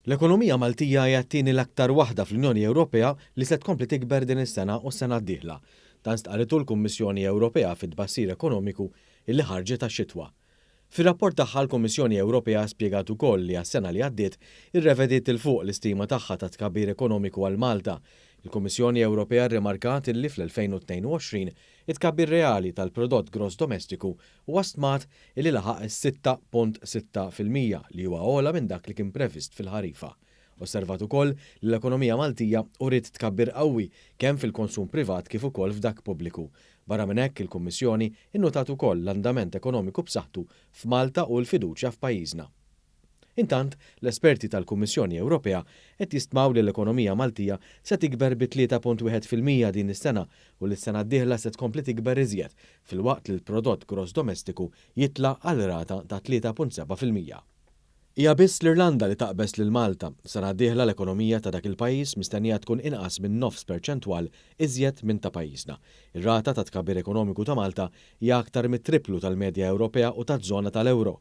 L-ekonomija Maltija hija t-tieni l-aktar waħda fl-Unjoni Ewropea li se tkompli tikber din is-sena u s-sena d-dieħla. Dan stqarritu l-Kummissjoni Ewropea fit-tbassir ekonomiku illi ħarġet għax-xitwa. Fir-rapport tagħha l-Kummissjoni Ewropea spjegat ukoll li għas-sena li għaddiet irrevediet 'il fuq l-istima tagħha ta' tkabbir ekonomiku għal Malta. Il-Kummissjoni Ewropea rrimarkat illi fl-2022 it-tkabbir reali tal-prodott gross domestiku huwa stmat illi laħaq is-6.6% li huwa ogħla minn dak li kien previst fil-ħarifa. Osservat ukoll li l-ekonomija Maltija uriet tkabbir qawwi kemm fil-konsum privat kif ukoll f'dak pubbliku. Barra minn hekk il-Kummissjoni innutat ukoll l-andament ekonomiku b'saħħtu f'Malta u l-fiduċja f'pajjiżna. Intant, l-esperti tal-Kummissjoni Ewropea qed jistmaw li l-ekonomija Maltija se tikber bi 3.1% din is-sena u li s-sena d-dieħla se tkompli tikber iżjed filwaqt li l-prodott gross domestiku jitla' għal rata ta' 3.7%. Hija biss l-Irlanda li taqbeż lil Malta. Sena d-dieħla l-ekonomija ta' dak il-pajjiż mistennija tkun inqas minn nofs perċentwal iżjed minn ta' pajjiżna. Ir-rata ta' tkabbir ekonomiku ta' Malta hija aktar mit-triplu tal-medja Ewropea u taż-żona tal-euro.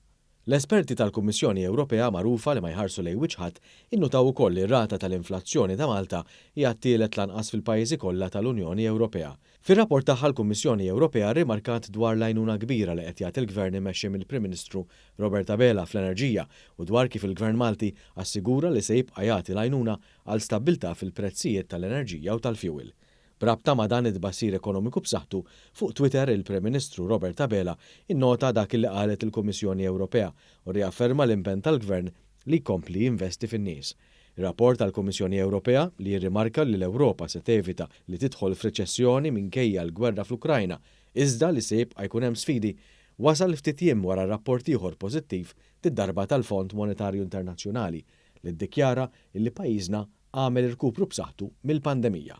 L-esperti tal-Kummissjoni Ewropea magħrufa li ma jħarsu lejn wiċċ ħadd innutaw ukoll li r-rata tal-inflazzjoni ta' Malta hija t-tielet l-anqas fil-pajjiżi kollha tal-Unjoni Ewropea. Fir-rapport tagħha l-Kummissjoni Ewropea rrimarkat dwar l-għajnuna kbira li qed jagħti l-Gvern immexxi mill-Prim Ministru Robert Abela fl-enerġija u dwar kif il-Gvern Malti assigura li se jibqa' jagħti l-għajnuna għal stabbiltà fil-prezzijiet tal-enerġija u tal-fuel. B'rabta ma' dan it-tbassir ekonomiku b'saħħtu, fuq Twitter il-Prim Ministru Robert Abela innota dak li qalet il-Kummissjoni Ewropea u riafferma l-impenn tal-Gvern li jkompli jinvesti fin-nies. Ir-rapport tal-Kummissjoni Ewropea li jirrimarka li l-Ewropa se tevita li tidħol f'reċessjoni minkejja l-gwerra fl-Ukrajna iżda li se jibqa' jkun hemm sfidi wasal ftit jiem wara rapport ieħor pożittiv did-darba tal-Fond Monetarju Internazzjonali li ddikjara li pajjiżna għamel irkupru b'saħħtu mill-pandemija.